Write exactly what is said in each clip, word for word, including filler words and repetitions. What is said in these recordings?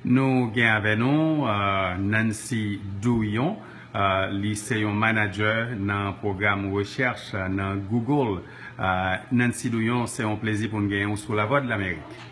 Nou gen avè nou uh, Nancy Douyon. Uh, li se yon manager nan pwogram rechèch nan Google. Uh, Nancy Douyon, se yon plezi pou n genyen w sou Lavwadlamerik.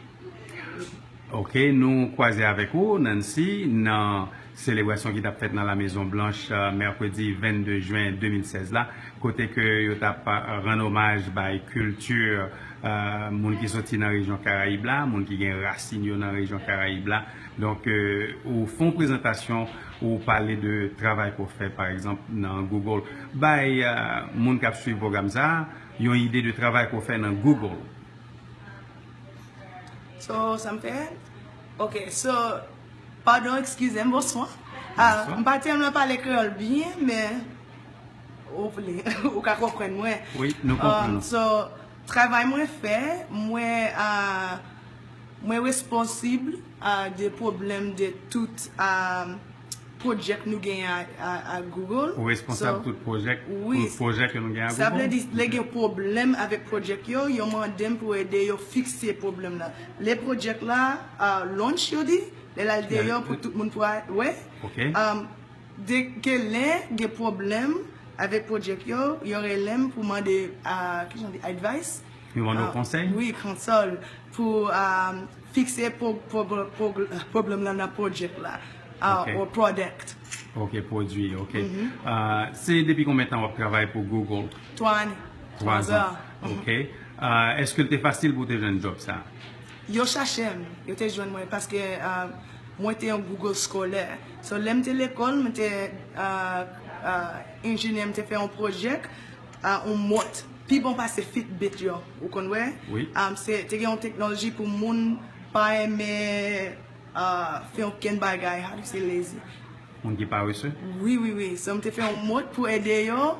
Ok, nou kwaze avèk ou, Nancy, nan selebrasyon ki t ap fèt nan Lamezon Blanch uh, mèkredi vennde jen de mil sèz la, kote ke yo t ap rann omaj bay kilti uh, moun ki soti nan rejyon Karayib la, moun ki gen rasin yo nan rejyon Karayib la. Donk, uh, ou fè yon prezantasyon, ou pale de travay ke w fè, pa egzanp, nan Google. Bay uh, moun k ap swiv pwogram sa a yon ide de travay ke w fè nan Google. So, sa m fè? Ok, so, padon, eskize m, bonswa. Ah, m pa tèlman pale kreyòl byen, men ou vle, ou ka konprann mwen. Wi, nou konprann. So, travay mwen fè, mwen, ah, mwen responsib ah, de pwoblèm de tout ah, project nou genyen a, a, a Google. Ou responsab tout project, wi, tout project ke nou genyen a Google? Sa vle di, lè gen pwoblèm avèk project yo, yo mande m pou ede yo fikse pwoblèm la. Lè project la ah, launch, yo di, lè l al deyò pou tout moun pou wè. Ok. Um, de, ke lè gen pwoblèm avèk project yo, yo rele m pou mande ah, ki jan di, advice. Yo mande w konsèy? Wi, konsèy pou ah, fikse pwoblèm lan nan project la ah, Ok. Or product. Ok, pwodui, ok. Ah, se depi konbyen tan w ap travay pou Google? Twa ane. Twa zan. Ok. Ah, èske l te fasil pou w te jwenn djòb sa? Yo chache m, yo te jwenn mwen paske ah, mwen te yon Google skolè. So, lè m te lekòl, mwen te ah, ah, enjenyè, m te fè yon project ah, yon mont pi bon pase Fitbit yo, ou konn wè? Wi. Ah, se te gen yon teknoloji pou moun pa renmen ah, fè okenn bagay, how do you say lazy? Moun ki parese? Wi, wi, wi. So, m te fè yon mont pou ede yo,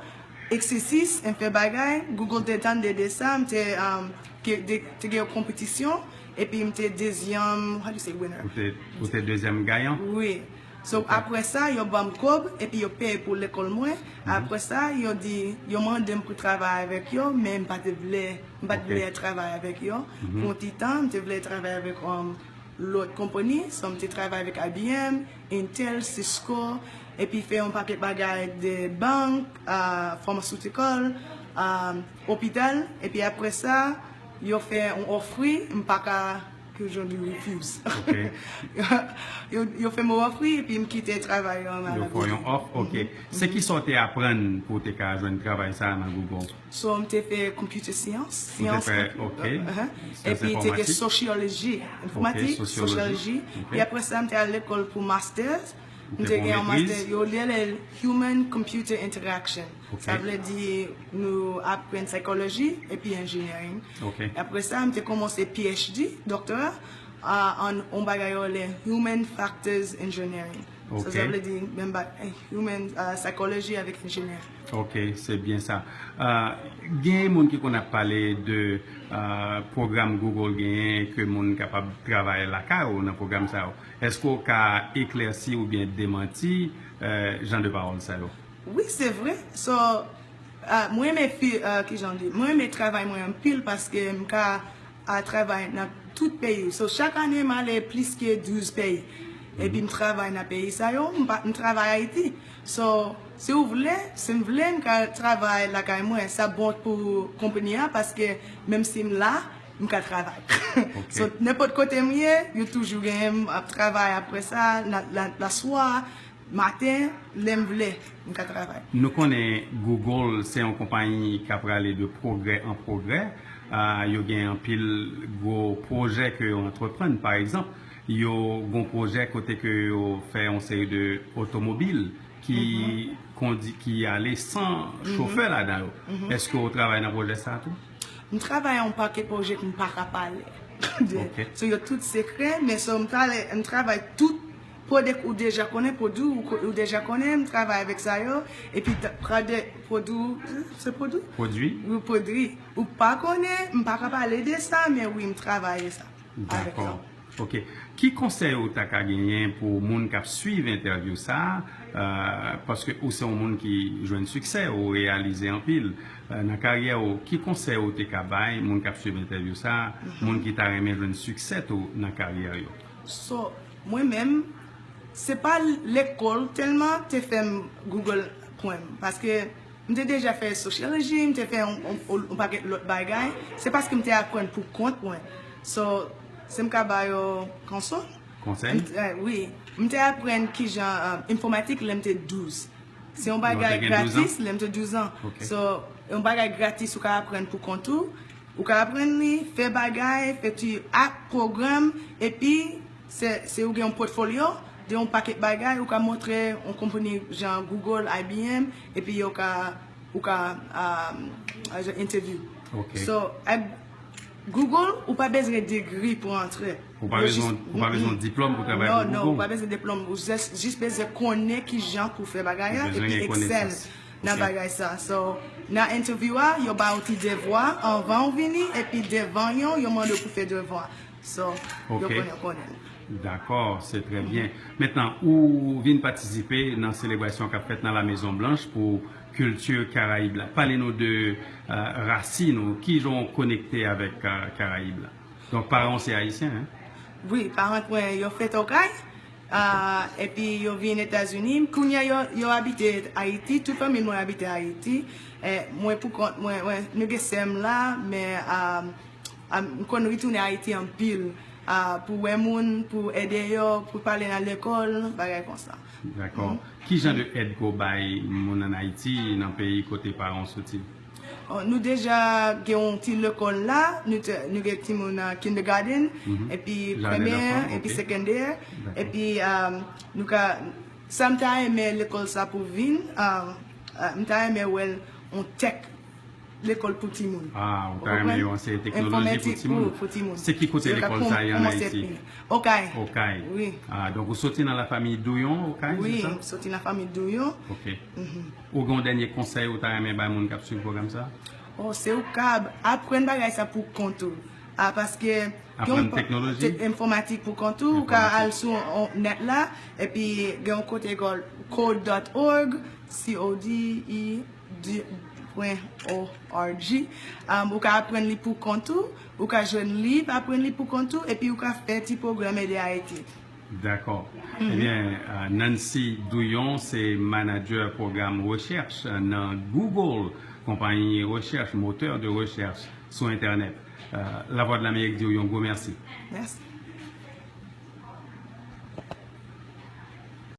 exercise, m fè bagay. Google te tande de sa, m te, um, ke, de, te gen yon konpetisyon, epi m te dezyèm, how do you say winner? Ou te, ou te dezyèm gayan? Wi. So, apre sa, yo ban m kòb, epi yo peye pou lekòl mwen. Apre sa, yo di, yo mande m pou travay avèk yo, men m pa te vle, m pa te vle travay avèk yo. Pou yon ti tan, m te vle travay avèk um, lòt konpani. So, m te travay avèk I B M, Intel, Cisco, epi fè yon pakèt bagay de bank, ah, pharmaceutical, ah, opital, epi apre sa, yo fè yon ofri, m pa ka, ki jan di, refuse. Ok. Yo, yo fè m yon ofri, epi m kite travay an. Yo fè yon òf, ok. Se ki sa w te aprann pou w te ka jwenn travay sa a nan Google? So, m te fè computer science, Ou te syans fè, konpyutè. ok. Uh-huh. Syans Epi te gen enfòmatik? sosyoloji, Ok, enfòmatik, sosyoloji. sosyoloji. Ok. Epi apre sa, m te al lekòl pou masters. Ou M te te fè gen yon yon master, maîtrise? Yo rele l Human Computer Interaction. Ok. Sa vle di nou aprann psychology epi engineering. Ok. Apre sa, m te kòmanse P H D, doctorat, ah, an yon bagay yo rele Human Factors Engineering. So, Ok. Sa vle di menm ba, eh, human ah, psychology avèk engineering. Ok, se byen sa. Ah, gen moun ki konn ap pale de ah, pwogram Google genyen ke moun kapab travay lakay ou nan pwogram sa yo. Èske w ka eklèsi oubyen demanti eh, jan de pawòl sa yo? Wi, se vre. So, ah, mwen renmen fi, ah, ki jan di, mwen renmen travay mwen anpil paske m ka ah, travay nan tout peyi. So, chak ane, m ale plis ke douz peyi. Epi m travay nan peyi sa yo, m pa, m travay Ayiti. So, si w vle, si m vle, m ka travay lakay mwen. Sa bon pou konpani a, paske menm si m la, m ka travay. Ok. So, nenpòt kote m ye, yo toujou genyen m ap travay apre sa, la, la, laswa, maten, lè m vle, m ka travay. Nou konnen Google se yon konpayi k ap prale de pwogrè an pwogrè. Ah, yo gen anpil gwo pwojè ke yo antreprann. Pa egzanp, yo gon pwojè kote ke yo fè yon seri de otomobil ki kondi, ki ale san chofè ladan yo. Èske w travay nan pwojè sa a tou? M travay yon pakèt pwojè ke m pa ka pale de. Ok. So, yo tout sekrè, men so, m travay, m travay tout pwodui ou deja konnen, pwodui ou, ko- ou deja konnen, m travay avèk sa yo, epi t- pwodui, pwodui, se pwodui? Pwodui? Wi, pwodui. Ou pa konnen, m pa ka pale de sa, men wi, m travay sa avèk Dakò. yo. Ok. Ki konsèy ou ta ka genyen pou moun k ap swiv entèvyou sa a? Euh, paske ou se yon moun ki jwenn siksè, ou reyalize anpil euh, nan karyè ou. Ki konsèy ou te ka bay moun k ap swiv entèvyou sa a, moun ki ta renmen jwenn siksè tou nan karyè yo? So, Mwen menm, se pa lekòl tèlman te fè m Google pwen m. Paske m te deja fè sociology, m te fè yon, yon, yon pakèt lòt bagay. Se paske m te aprann pou kont mwen. So, se m ka ba yo konsèy. Konsèy? M t- eh, wi. M te aprann kijan, um, enfòmatik lè m te douz. Se yon bagay gratis lè m te douz an. So, yon bagay gratis ou ka aprann pou kont ou. Ou ka aprann li, fè bagay, fè ti app, pwogram, epi se, se ou gen yon pòtfolyo de yon pakèt bagay, ou ka montre yon konpani jan Google, I B M, epi yo ka, ou ka, um, interview. So, ak Google, ou pa bezwen degri pou antre. Ou pa bezwen, ou pa bezwen diplòm pou travay pou Google? Non, non, ou pa bezwen diplòm. Ou jis, jis bezwen konnen ki jan pou fè bagay la, epi Excel nan bagay sa. So, nan interview a, yo ba ou ti devwa anvan ou vini, epi devan yo, yo mande w pou fè devwa. So, yo konnen, konnen. Dakò, se trè byen. Mentnan, ou vin patisipe nan selebrasyon k ap fèt nan La Mezon Blanch pou kilti Karayib la. Pale nou de, euh, rasin ou, ki jan w konekte avèk, euh, Karayib la. Donk, paran w se ayisyen, hein? Wi, paran mwen, yo fèt Okay. Ah, epi yo vin Etazini. Kounye a, yo, yo abite Ayiti. Tout fanmi mwen abite Ayiti. Eh, mwen pou kont mwen, mwen, nou gen sè m la, men, ah, ah, m konn retounen Ayiti anpil, ah, pou wè moun, pou ede yo, pou pale nan lekòl, bagay konsa. Dakò. Ki jan de èd ke w bay moun ann Ayiti, nan peyi kote paran w soti? Oh, nou deja gen yon ti lekòl la, nou te, nou gen timoun nan kindergarten, epi premyè, epi segondè, epi, um, nou ka, sa m ta renmen lekòl sa pou vin, um, uh, m ta renmen wè l yon tech lekòl pou timoun. Ah, ou ta renmen yo anseye teknoloji pou timoun? Se ki kote lekòl sa ye ann Ayiti? Okay. Okay. Wi. Ah, donk ou soti nan lafanmi Douyon, Okay, se sa? Wi, m soti nan fanmi Douyon. Ok. Ou gen yon dènye konsèy ou ta renmen bay moun k ap swiv pwogram sa? Oh, se ou kab aprann bagay sa pou kont ou. Ah, paske gen yon pa- teknoloji? Te- enfòmatik pou kont ou, ou ka al sou, on, nèt la, epi gen yon kote kòl code dot org, C O D E D point O R G. Um, ou ka aprann li pou kont ou, ou ka jwenn liv, aprann li pou kont ou, epi ou ka fè ti pwogram Ede Ayiti. Dakò. Ebyen, euh, Nancy Douyon se manadjè pwogram rechèch nan Google, konpayi rechèch, motè de rechèch sou entènèt. Euh, Lavwadlamerik di w yon gwo mèsi. Mèsi.